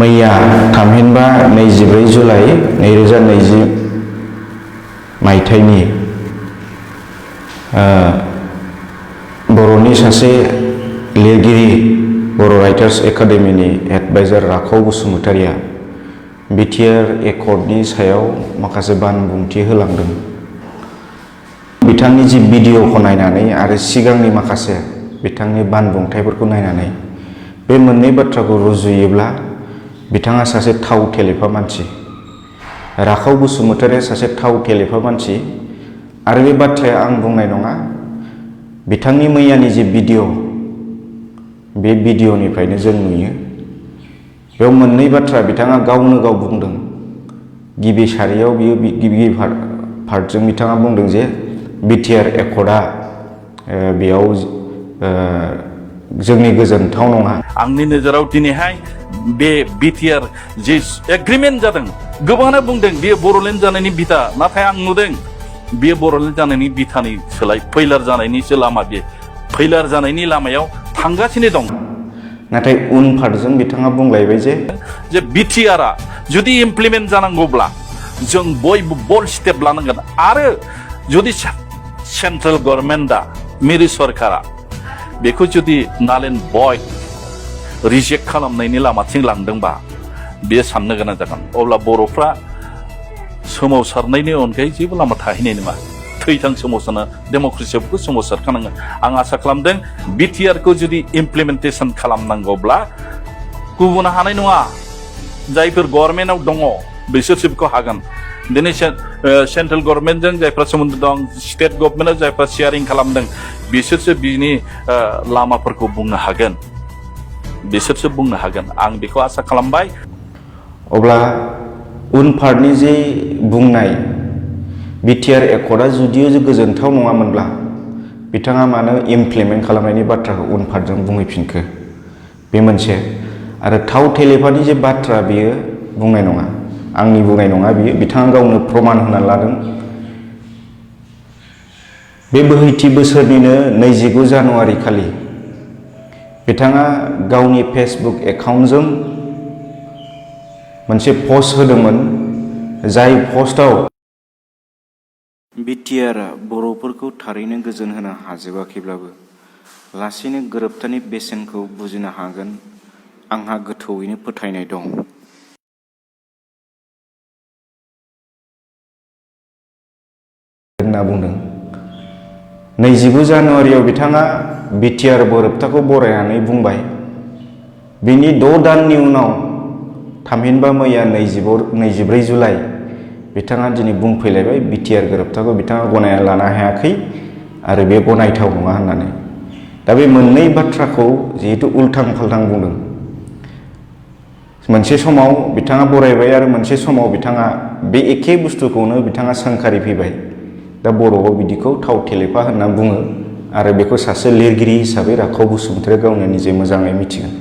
मैया थामहिनबा 24 जुलाइ 2020 मायथाइनि बर'नि सासे लिरगिरि बर' राइटार्स एकाडेमिनि एडभाइजार राखाव बसुमतारिया बिटिआर एकर्डनि सायाव माखासे बानबुंथि होलांदों। बिथांनि जि भिडिअखौ नायनानै आरो सिगांनि माखासे बिथांनि बानबुंथाइफोरखौ नायनानै बे मोननै बाथ्राखौ रुजुयोब्ला बिथाङा सासे थाव थेलेफा मानसि, राखाव बसुमतारिया सासे थाव थेलेफा मानसि। आरो बे बाथ्राया आं बुंनाय नङा, बिथांनि मैयानि जि भिडिअ बे भिडिअनिफ्रायनो जों नुयो। बेयाव मोननै बाथ्रा बिथाङा गावनो गाव बुंदों। गिबि सारियाव बियो गिबि पार्टजों बिथाङा बुंदों जे बिटिआर एकर्डआ बेयाव जोंनि गोजोनथाव नङा। आंनि नोजोराव दिनैहाय बे बिटिआर जे एग्रिमेन्ट जादों, गोबाङानो बुंदों बेयो बर'लेण्ड जानायनि बिथा, नाथाय आं नुदों बेयो बर'लेण्ड जानायनि बिथानि सोलाय फैलार जानायनिसो लामा। बे फैलार जानायनि लामायाव थांगासिनो दं। नाथाय उन पार्टजों बिथाङा बुंलायबाय जे बिटिआरआ जुदि इमप्लिमेन्ट जानांगौब्ला जों बयबो बोल्ड स्टेप लानांगोन। आरो जुदि सेन्ट्रेल गभर्नमेन्टआ मिरु सरकारा बेखौ जुदि नाल एन्ड भइड रिजेक्ट खालामनायनि लामाथिं लांदोंबा बे साननो गोनां जागोन। अब्ला बर'फ्रा सोमावसारनायनि अनगायै जेबो लामा थाहैनाय नङा। थैथां सोमावसारनो डेम'क्रेसियावबो सोमावसारखानांगोन। आं आसा खालामदों बिटिआरखौ जुदि इमप्लिमेन्टेसन खालामनांगौब्ला गुबुना हानाय नङा। जायफोर गभर्नमेन्टआव दङ बिसोरसो बेखौ हागोन। दिनै सेन्ट्रेल गभर्नमेन्टजों जायफ्रा सोमोन्दो दं, स्टेट गभर्नमेन्टआव जायफ्रा शेयारिं खालामदों, बिसोरसो बिनि लामाफोरखौ बुंनो हागोन, बिसोरसो बुंनो हागोन। आं बेखौ आसा खालामबाय। अब्ला उन पार्टनि जे बुंनाय बिटिआर एकर्डआ जुदियो गोजोनथाव नङामोनब्ला बिथाङा मानो इमप्लिमेन्ट खालामनायनि बाथ्राखौ उन पार्टजों बुंहैफिनखो, बे मोनसे। आरो थाव थेलेफानि जे बाथ्रा बियो बुंनाय नङा, आंनि बुंनाय नङा, बियो बिथाङा गावनो प्रमान होनानै लादों। बे बोहैथि बोसोरनिनो 29 जानुवारि खालि बिथाङा गावनि फेसबुक एकाउन्टजों मोनसे पस्ट होदोंमोन, जाय पस्टआव बिटिआरआ बर'फोरखौ थारैनो गोजोन होनो हाजोबाखैब्लाबो लासैनो गोरोबथानि बेसेनखौ बुजिनो हागोन, आंहा गोथौवैनो फोथायनाय दं होनना बुंदों। 29 जानुवारियाव बिथाङा बिटिआर गोरोबथाखौ बरायनानै बुंबाय। बिनि 6 दाननि उनाव थामहिनबा मैया 24 जुलाइ बिथाङा दिनै बुंफैलायबाय बिटिआर गोरोबथाखौ बिथाङा गनायना लानो हायाखै आरो बे गनायथाव नङा होननानै। दा बे मोननै बाथ्राखौ जिहेतु उल्थां फाल्थां बुंदों, मोनसे समाव बिथाङा बरायबाय आरो मोनसे समाव बिथाङा बे एखे बुस्थुखौनो बिथाङा सोंखारि फैबाय। दा बर'आव बिदिखौ थाव थेलेफा होनना बुङो आरो बेखौ सासे लिरगिरि हिसाबै राखाव बसुमतारिया गावनो निजे मोजाङै मिथिगोन।